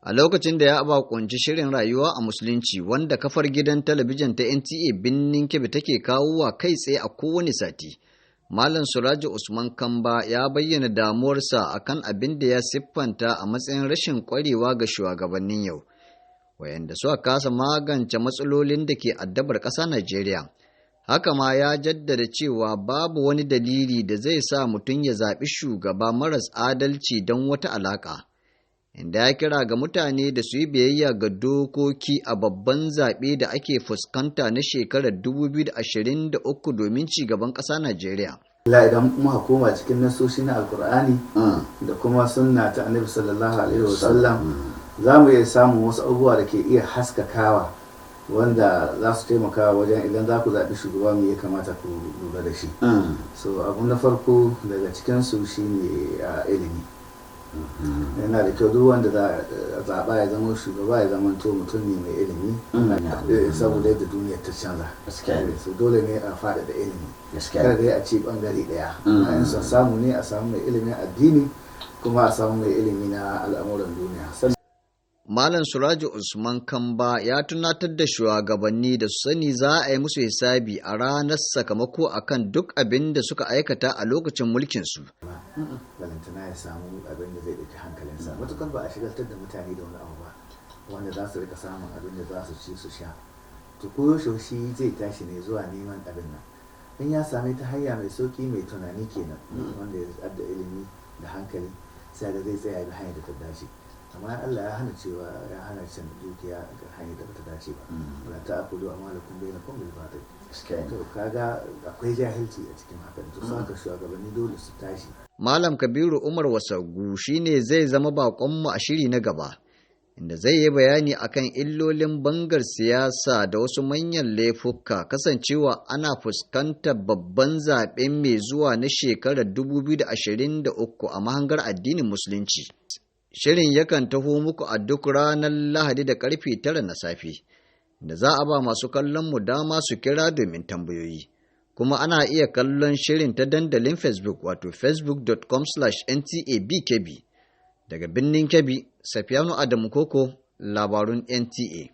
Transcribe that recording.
A lokacin da ya bakunci shirin Rayuwa a Musulunci, wanda kafar gidan talabijin ta NTA Birnin Kebbi take kawo wa kai tsaye a kowane sati, Malam Suraji Usman Kamba ya bayyana damuwarsa akan abin da ya siffanta a matsayin rashin kwarewa ga shugabannin yau, wayanda suka kasa magance matsalolin da ke addabar ƙasa Najeriya. Haka ma ya jaddada cewa babu wani dalili da zai sa mutum ya zaɓi shugaba maras adalci don wata alaƙa, inda ya kira ga mutane da su yi biyayya ga dokoki a babban zaɓe da ake fuskanta na shekarar 2023 domin ci gaban ƙasa Najeriya. Allah, idan muka koma cikin nasoshi na Alkur'ani da kuma sunna ta Annabi sallallahu alaihi wasallam, za mu iya samun wasu abubuwa da ke iya haskakawa wanda za su taimaka wajen idan za ku zaɓi shugaba, me ya kamata ku lura da shi. So abu na farko daga cikinsu shine ilimi. Yana da kyau duk wanda za a zaɓa ya zama shugaba ya zama to mutum ne mai ilimi, saboda yadda duniya ta canza, so dole ne a faɗaɗa ilimi. Kada dai a ci ɓangare ɗaya. In son samu ne a samu mai ilimin addini, kuma a samu mai ilimi na al'amuran duniya. Malam Suraju Usman Kamba ya tunatar da shugabanni da su sani za a yi musu hisabi a ranar sakamako akan duk abin da suka aikata a lokacin mulkinsu. Balantana ya samu abin da zai ɗauki hankalinsa. Matukar ba a shigaltar da mutane da wani abu ba wanda za su rika samun abin da za su ci su sha, to koyaushe shi zai tashi ne zuwa neman abin nan. In ya same ta hanya mai sauki, mai tunani kenan, wanda ya adda ilimi da hankali, sai ga zai tsaya bi hanyar da ta dace. Amma Allah ya hana cewa, ya hana cin dukiya ga hanyar da bata dace ba: "Wala ta'kulu amwalakum bainakum bil batil." To kaga akwai jahilci a cikin hakan. To saka shugabanni dole su tashi. Malam Kabiru Umar Wasagu shine zai zama baƙonmu a shiri na gaba, inda zai yi bayani akan illolin bangar siyasa da wasu manyan laifuka, kasancewa ana fuskantar babban zaɓen mai zuwa na shekarar 2023 a mahangar addinin Musulunci. Shirin yakan taho muku a duk ranar Lahadi da karfe 9 na safe, da za a ba masu kallon mu dama su kira domin tambayoyi. Kuma ana iya kallon shirin ta dandalin Facebook, wato facebook.com/ntabkb. Daga birnin Kebbi, Safiyanu Adamu Koko, labarun NTA.